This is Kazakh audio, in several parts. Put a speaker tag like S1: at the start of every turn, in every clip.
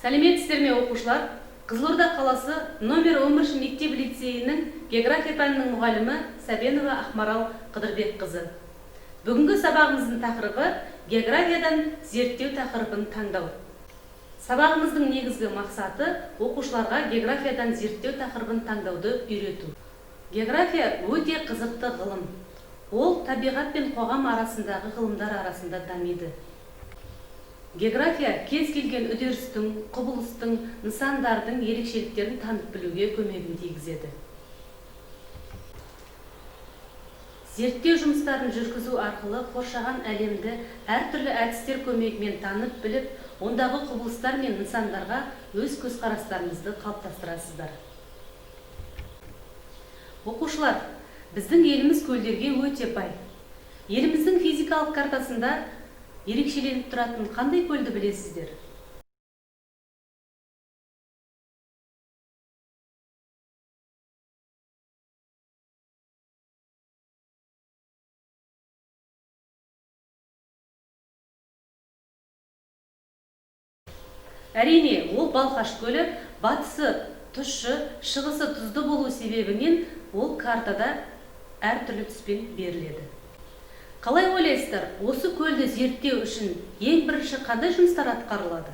S1: Сәлеметсіздер ме, оқушылар? Қызылорда қаласы номер 11 мектеп лицейінің география пәнінің мұғалімі Сәбенова Ақмарал Қыдырбекқызы. Бүгінгі сабағымыздың тақырыбы географиядан зерттеу тақырыбын таңдау. Сабағымыздың негізгі мақсаты оқушыларға географиядан зерттеу тақырыбын таңдауды үйрету. География өте қызықты ғылым. Ол табиғат пен қоғам арасындағы ғылымдар арасында дамиды. География кез келген үдерістің, құбылыстың, нысандардың ерекшеліктерін танып білуге көмегін тигізеді. Зерттеу жұмыстарын жүргізу арқылы қоршаған әлемді әртүрлі әдістер көмегімен танып біліп, ондағы құбылыстар мен нысандарға өз көзқарастарыңызды қалыптастырасыздар. Оқушылар, біздің еліміз көлдерге өте бай. Еліміздің физикалық картасында ерекшеленіп тұратын қандай көлді білесіздер? Әрине, ол Балқаш көлі, батысы тұщы, шығысы тұзды болу себебінен ол картада әртүрлі түспен беріледі. Қалай ойлайсыздар, осы көлді зерттеу үшін ең бірінші қандай жұмыстар атқарылады?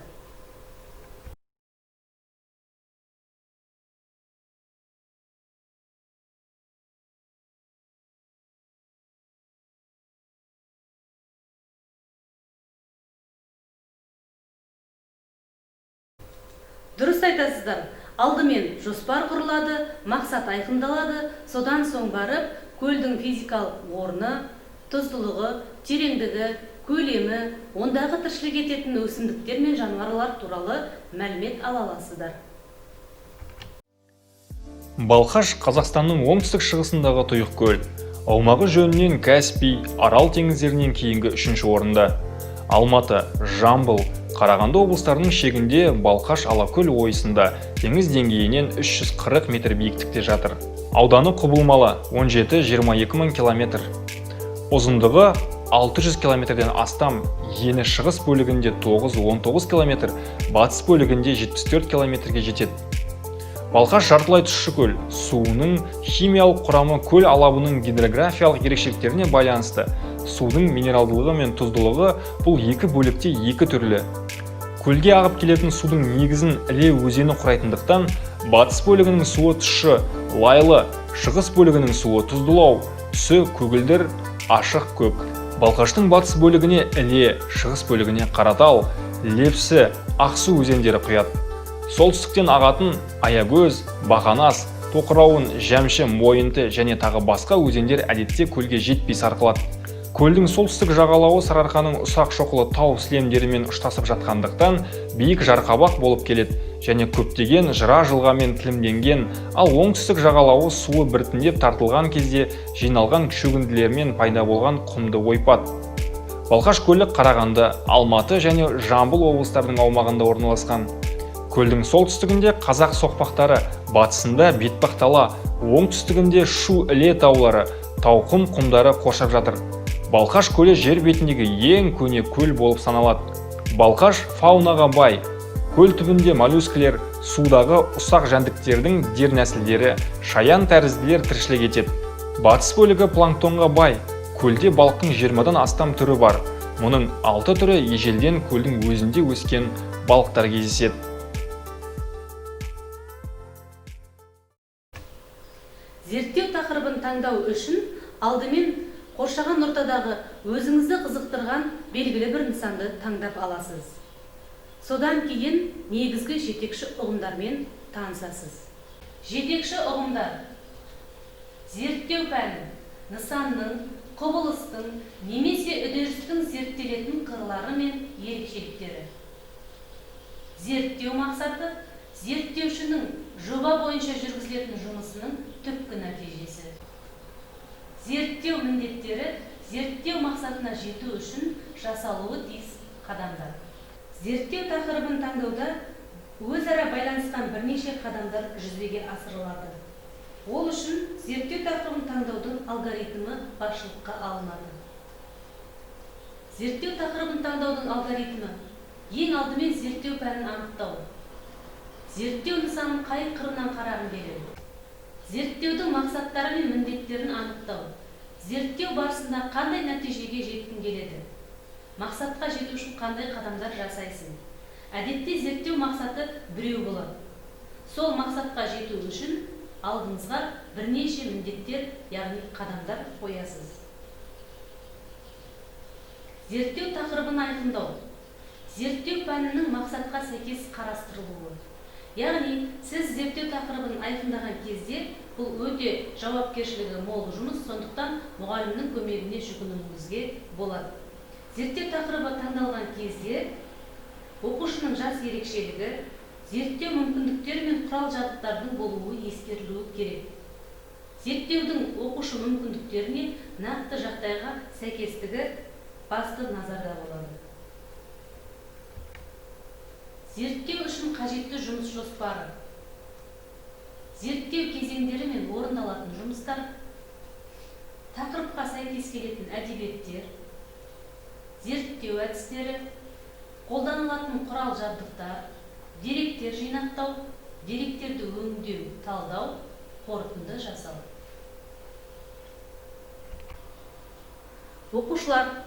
S1: Дұрыс айтасыздар. Алдымен жоспар құрылады, мақсат айқындалады, содан соң барып көлдің физикалық орны, тұздылығы, тереңдігі, көлемі, ондағы тіршілік ететін өсімдіктер мен жануарлар туралы мәлімет ала аласыздар.
S2: Балқаш Қазақстанның оңтүстік шығысындағы тұйық көл. Аумағы жөнінен Каспий, Арал теңіздерінен кейінгі үшінші орында. Алматы, Жамбыл, Қарағанды облыстарының шегінде Балқаш Алакөл ойысында теңіз деңгейінен 340 метр биіктікте жатыр. Ауданы құбылмалы 17-22 мың километр. Ұзындығы 600 километрден астам, ені шығыс бөлігінде 9-19 километр, батыс бөлігінде 74 километрге жетеді. Балқаш жартылай тұщы көл, суының химиялық құрамы көл алабының гидрографиялық ерекшеліктеріне байланысты. Судың минералдылығы мен тұздылығы бұл екі бөлікте екі түрлі. Көлге ағып келетін судың негізін Іле өзені құрайтындықтан, батыс бөлігінің суы тұщы, лайлы, шығыс бөлігінің суы тұздылау, түсі көгілдір, ашық көк. Балқаштың батыс бөлігіне Іле, шығыс бөлігіне Қаратал, Лепсі, Ақсу өзендері құяды. Солтүстіктен ағатын Аягөз, Бақанас, Тоқырауын, Жәмші, Мойынты және тағы басқа өзендер әдетте көлге жетпей сарқылады. Көлдің солтүстік жағалауы Сарыарқаның ұсақ шоқылы тау сілемдерімен ұштасып жатқандықтан биік жарқабақ болып келеді және көптеген жыра жылғамен тілімденген, ал оңтүстік жағалауы суы біртіндеп тартылған кезде жиналған шөгінділермен пайда болған құмды ойпат. Балқаш көлі Қарағанды, Алматы және Жамбыл облыстарының аумағында орналасқан. Көлдің солтүстігінде Қазақ соқпақтары, батысында Бетпақдала, оңтүстігінде Шу Іле таулары, Тауқұм құмдары қоршап жатыр. Балқаш көлі жер бетіндегі ең көне көл болып саналады. Балқаш фаунаға бай. Көл түбінде моллюскілер, судағы ұсақ жәндіктердің дернәсілдері, шаян тәрізділер тіршілік етеді. Батыс бөлігі планктонға бай. Көлде балықтың 20-дан астам түрі бар. Мұның 6 түрі ежелден көлдің өзінде өскен балықтар кездеседі.
S1: Зерттеу тақырыбын таңдау үшін алдымен қоршаған ортадағы өзіңізді қызықтырған белгілі бір нысанды таңдап аласыз. Содан кейін негізгі жетекші ұғымдармен танысасыз. Жетекші ұғымдар: зерттеу пәні, нысанның, құбылыстың немесе үдерістің зерттелетін қырлары мен ерекшеліктері. Зерттеу мақсаты зерттеушінің жоба бойынша жүргізілетін жұмысының түпкі нәтижесі. Зерттеу міндеттері зерттеу мақсатына жету үшін жасалуы тиіс қадамдар. Зерттеу тақырыбын таңдауда өзара байланысқан бірнеше қадамдар жүзеге асырылады. Ол үшін зерттеу тақырыбын таңдаудың алгоритмі басшылыққа алынады. Зерттеу тақырыбын таңдаудың алгоритмі ең алдымен зерттеу пәнін анықтау. Зерттеу нысанын қай қырынан қарағың келеді? Зерттеудің мақсаттары мен міндеттерін анықтау. Зерттеу барысында қандай нәтижеге жеткің келеді? Мақсатқа жету үшін қандай қадамдар жасайсың? Әдетте зерттеу мақсаты біреу болады. Сол мақсатқа жету үшін алдыңызға бірнеше міндеттер, яғни қадамдар қоясыз. Зерттеу тақырыбын айқындау. Зерттеу пәнінің мақсатқа сәйкес қарастырылуы. Яғни сіз зерттеу тақырыбын айқындаған кезде бұл өте жауапкершілігі мол жұмыс, сондықтан мұғалімнің көмегіне жүгінуіңізге болады. Зерттеу тақырыбы таңдалған кезде оқушының жас ерекшелігі, зерттеу мүмкіндіктері мен құрал-жабдықтардың болуы ескерілуі керек. Зерттеудің оқушы мүмкіндіктеріне нақты жағдайға сәйкестігі басты назарда болады. Зерттеу үшін қажетті жұмыс жоспары. Зерттеу кезеңдері мен орындалатын жұмыстар, тақырыпқа сәйкес келетін әдебиеттер, зерттеу әдістері, қолданылатын құрал-жабдықтар, деректер жинақтау, деректерді өңдеу, талдау, қорытынды жасау. Оқушылар,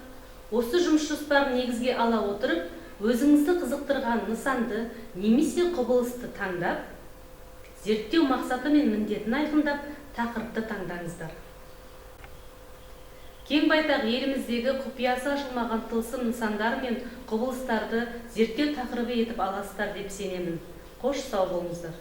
S1: осы жұмыс жоспарын негізге ала отырып, өзіңізді қызықтырған нысанды немесе құбылысты таңдап, зерттеу мақсаты мен міндетін айқындап, тақырыпты таңдаңыздар. Кең байтақ еліміздегі құпиясы ашылмаған тылсым нысандар мен құбылыстарды зерттеу тақырыбы етіп аласыздар деп сенемін. Қош, сау болыңыздар.